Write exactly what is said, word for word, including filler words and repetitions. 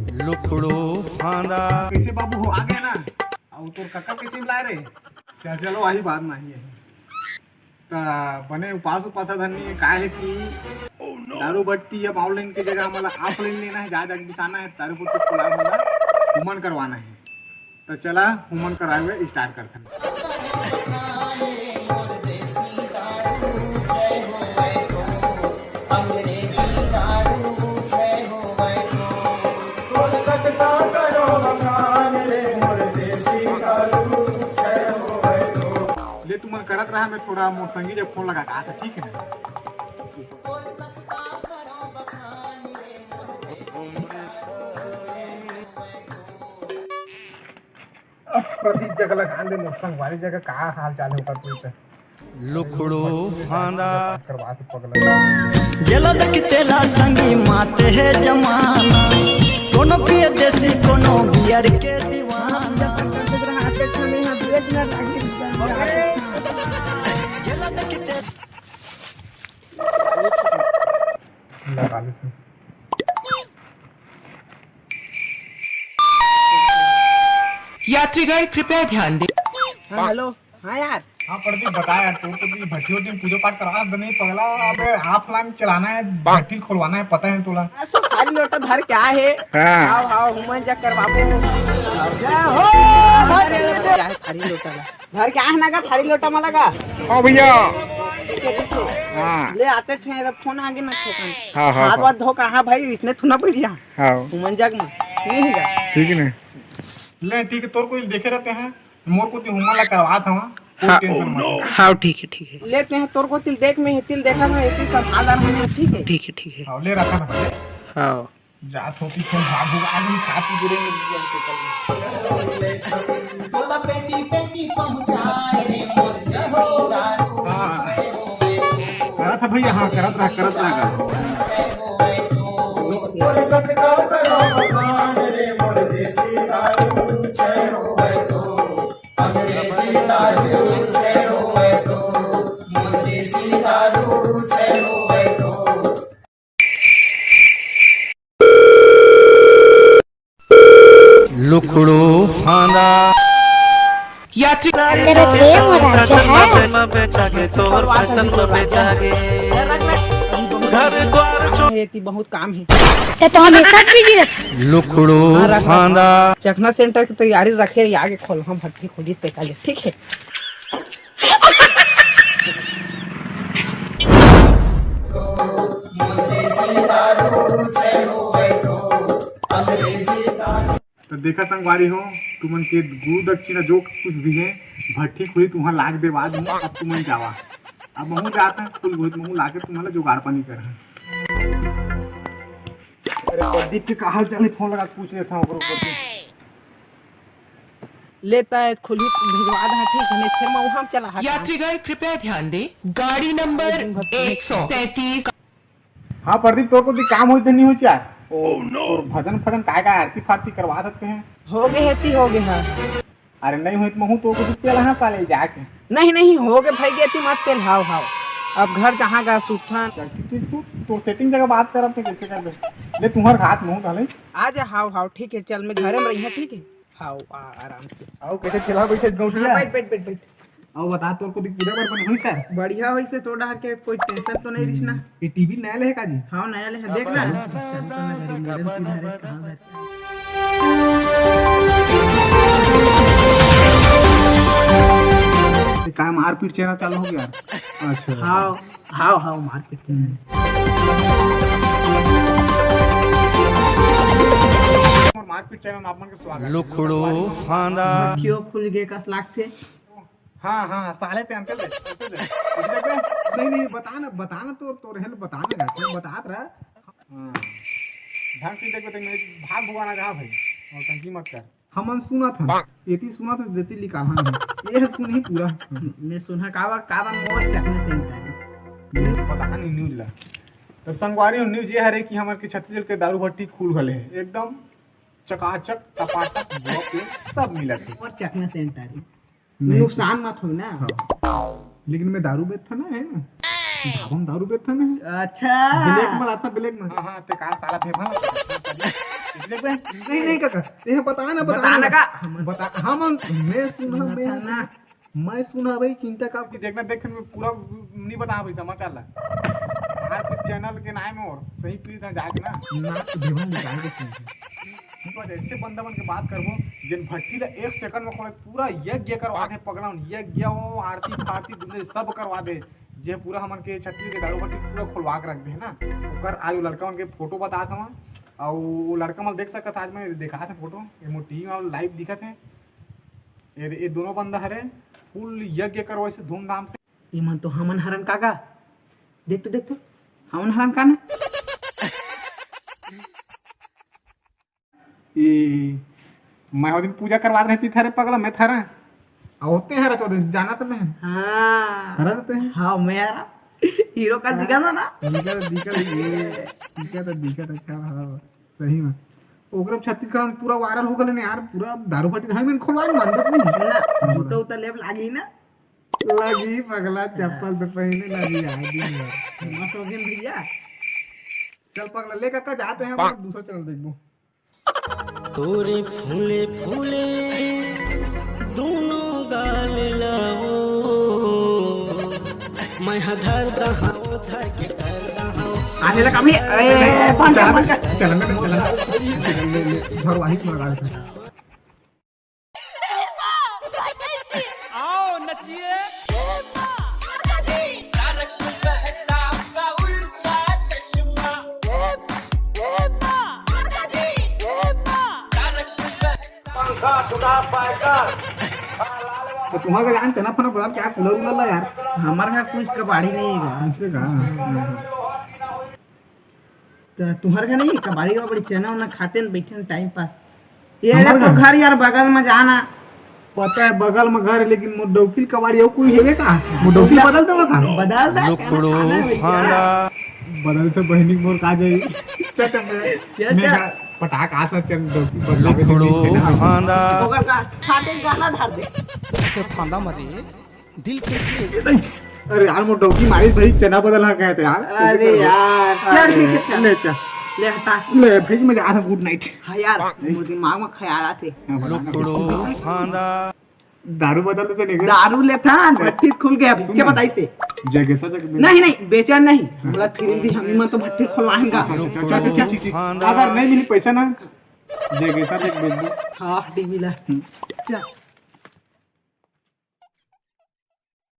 लुखड़ो फांदा। कैसे बाबू हो, आ गए ना? अउ तोर कक्का कैसे मिलाए रे? क्या, चलो, वही बात नहीं है। त बने उपास उपास धरनी है, का है कि दारू बट्टी अब ऑनलाइन के जगह हमला ऑफलाइन लेना है, जा जाके बिसाना है, दारू बट्टी खुला वाला हुमन करवाना है। त चला हुमन कराए हुए स्टार्ट करथन। ले तुमन करत रहा, मैं थोड़ा मोर संगी जब फोन लगा का, ठीक है ना? प्रदीप जग लगा दे, मोर संगवारी जगह का हाल चाल है ओकर पूछे। लुखड़ो फांदा। करवा के पगला। जेला देख तेला संगी माते है जमाना, कोनो पिए देसी कोनो बियर के दीवाना। जेला देख तेला लगा लेते हैं। यात्रीगण कृपया ध्यान दें। हाँ, हेलो। हाँ यार। हाँ प्रदीप, बता यार, तू तो भी भट्टी वट्टी में पूजा पाठ करा दे नहीं पगला। अबे ऑफलाइन चलाना है, भट्टी खोलवाना है, पता है तोला। असो थारी लोटा धर के आए हे। हाँ। हाव हाव, हुमन जा कर बाबू। क्या हो? क्या है थारी लोटा ला? धर के आए ना का थारी लोटा मला का? हाँ भैया। ठीक है, ठीक है। हाँ। ले आते थे, जब फोन आगे ना ठोकन। हाँ, हाँ, हाथ हाँ। वाथ धो कहाँ भाई, इसने थुना पड़ जा। हाँ। हुमन जग में। नहीं है। ठीक है ना। ले ठीक है, तोर को देखे रहते हैं। मोर कोती हुमन ला करवात हवं, कोई हाँ, टेंशन मत ले। हाँ, ठीक है, ठीक है। ले तें तोर कोती देख, मैं तिल देखा था, एती सब हालदार होने, ठीक है? ठीक है, ठीक है। हाँ, ले रखा था भले। हाँ। जात होती फिर भाग भुगा गई, खा पी गिरे। तोला पेटी पेटी पहुंचाए रे मोर जसीदार। हाँ। करा था भैया, हाँ, करत रहा, करत रहा। मोर कतका करो बखान रे मोर देसी दारू, जय हो भाई तो। अंग्रेजी दारू छेड़ो है तो, देसी दारू छेड़ो है तो। लुखड़ो फांदा। यात्री तेरा प्रेम हो राजा है। ये ती बहुत काम है। ते तो हमेशा बिजी रहता। लुखड़ो फांदा। चखना सेंटर की तैयारी रखे, आगे खोल, हम भट्टी खोली ते काले, ठीक है। तो देखा संगवारी हो, तुमन के गुरु दक्षिणा जो कुछ भी है, भट्टी खुली तुहां लाग देवा दूं। अब तुमन जावा, अब महूं जात हूं, कुल गोहित महूं लाके तुम्हारा जुगाड़ पानी कर। अरे प्रदीप के का हाल चाल है, फोन लगा के पूछ लेता हूं ओकरो ऊपर से। लेता है खुली भिजवा दे, ठीक है, नहीं फिर मैं वहां चला हटा। यात्रीगण कृपया ध्यान दें, गाड़ी नंबर एक सौ तैंतीस। हाँ प्रदीप, तोर कोती काम होई त नहीं होई यार? ओ, तोर भजन फजन काय का आरती फारती करवा सकते हैं? हो गए है ती, हो गए है। अरे नहीं होई त महूं तोर कोती पेल हाँ साले जाके। नहीं नहीं, हो गए भाई, गेती मत पेल, हाव हाव। अब घर जहाँ गा सुथन। चल ठीक है, तू तोर सेटिंग जगह बात करत है, कैसे कर दे? ले तुम्हार हाथ मुंह डाले। आ जा, हाव हाव, ठीक है, चल मैं घरे में रही, ठीक है। हाव, आ, आराम से। आओ, कैसे चला बैठे गौटिया? हाँ, बैठ, बैठ, बैठ, बैठ। आओ, बता, तोर कोती पूजा पाठ बने होई सर? बढ़िया होई से, तो डहर के कोई टेंशन तो नहीं रिस ना? ये टीवी नया ले है का जी? हाँ, नया ले है, देख ना। चल, तो मैं घरे model की धरे, कहाँ धरे? ये काय मारपीट चेहरा चालू हो गया? अच्छा। हाँ। हाव, हाव, मारपीट के। हम्म। मारपीट चैनल में आप मन के स्वागत है। लुखड़ो फांदा। अखियो खुल गे कस लागथे। हाँ, हाँ, साले ते अंकल दे, अंकल दे। इधर देख बे। नहीं, नहीं, बता ना, बता ना, तोर, तोर हेल बता ना, तू बतात रहा। हाँ। ढंग से देख बे, ते मैं भाग भुगाना कहा भाई, और टंकी मत कर। हमन सुनत हन, एती सुनत हन, देती लिकाला हन। ये सुनही पूरा। मैं सुनहा काबर, काबर मोर चकना सेंटर। पता नहीं न्यूज ला। तो संगवारी हो, न्यूज ये हरे कि हमर के छत्तीसगढ़ के दारू भट्टी खुल गले हे। एकदम चकाचक, टपाटक, बॉप ये सब मिलत हे। मोर चकना सेंटर। नहीं। नुकसान मत हो ना। हाँ। लेकिन मैं दारू बेचता ना है। ढाबा में दारू बेचता ना है। अच्छा। ब्लैक में लाता, ब्लैक में। हाँ, हाँ, ते का साला भेमा लाता? देख बे, नहीं, नहीं काका, ये बता ना, बता बता ना। ना का? बता, हम, मैं सुना, मैं ना। मैं सुना भाई, चिंता का कि देखना, देख, मैं पूरा नहीं बता भाई समाचार ला। हमारे कुछ चैनल के नाम है और सही पीस ना जाके ना। ना, देवन निकाल के सुन। ठीक है, ऐसे बंदा मन के बात करबो, जिन भट्टी ला एक सेकंड में खोले, पूरा यज्ञ करवा दे, पगला मन, यज्ञ हो, आरती फारती, दुनिया सब करवा दे। जे पूरा हमन के छत्तीस के दारू भट्टी पूरा खोलवा के रख दे है ना, ओकर आज वो लड़का मन के फोटो बतात हवा, और वो लड़का मन देख सकत, आज मैं दिखात है फोटो, ये मोर टीवी में लाइव दिखत है। ये, ये दोनों बंदा हरे, फुल यज्ञ करवाइस धूमधाम से। ये मन तो हमन हरन काका, देख तो, देख तो, हमन हरन का ना। ए, मैं ओ दिन पूजा करवात रहती थारे पगला, मैं थारा। आ, होते हैं हरा चौधरी, जाना तो मैं। हाँ। हरा तो हैं। हाँ, मैं हरा। हीरो का दिखा था ना? दिखा तो, दिखा तो, ये, दिखा तो, दिखा तो, अच्छा, हाँ, सही में। ओकरे छत्तीसगढ़ में पूरा वायरल हो गले ने यार, पूरा दारू भट्टी, हम इन खोलवा मानत नहीं। ना, जूता उता लेब लागी ना। लगी पगला, चप्पल तो पहने लगी यार, दिन भर। मस्त हो गए भैया। चल पगला, ले काका, जाते हैं, हम दूसरा चैनल देखबो। तोरे फूले फूले दोनों गाल लावो, मैं हा धर दहाओ, धर के धर दहाओ। आने लगा भी, ए, पाँच चला, पाँच चला, चला, चला। ले, ले, ले, घर वाही तुम्हारा गाल था। आओ नचिए। तो तुम्हारे का जान चना फना बदाम क्या कूलर उलर ला यार। हमारे यहाँ कुछ कबाड़ी नहीं है। ऐसे का? त तुहर घर नहीं कबाड़ी वबाड़ी चना वना खाते न बैठे न टाइम पास। ये हमर तो घर? घर यार बगल में जाना। पता है बगल में घर है, लेकिन मोर डौकी कबाड़ी और कोई हेवे का? मोर डौकी बदल देवा का? बदल दे, लुकड़ो खाना। बदल तो बहिनी मोर का जाई। चल, चल, मैं, ये मैं चल। का पटाक आसा चल डौकी बदल लुकड़ो खाना। ओकर का खाते गाना धर दे। तो फांदा मरे। दिल के लिए। अरे यार, मोर डौकी मारिस भाई, चना बदल हा कहते यार। अरे यार, चल ठीक है, चल। ले चल। ले हटा। ले भाई, मैं जा रहा हूँ, गुड नाइट। हाँ यार, मोर दिमाग में ख्याल आते। हाँ, बता ना। लुकड़ो फांदा। दारू बदल देते नहीं। दारू लेता, भट्टी खुल गया, पीछे बताई से। जगेसा जग में। नहीं, नहीं, बेचा नहीं। हमरा फिल्म दी, हम ही मन तो भट्टी खुलवाएंगा। अच्छा, अच्छा, अच्छा, अच्छा, अच्छा, अच्छा। अगर नहीं मिली पैसा ना, जगेसा जग बेच दो। हाँ, टीवी ला। चल।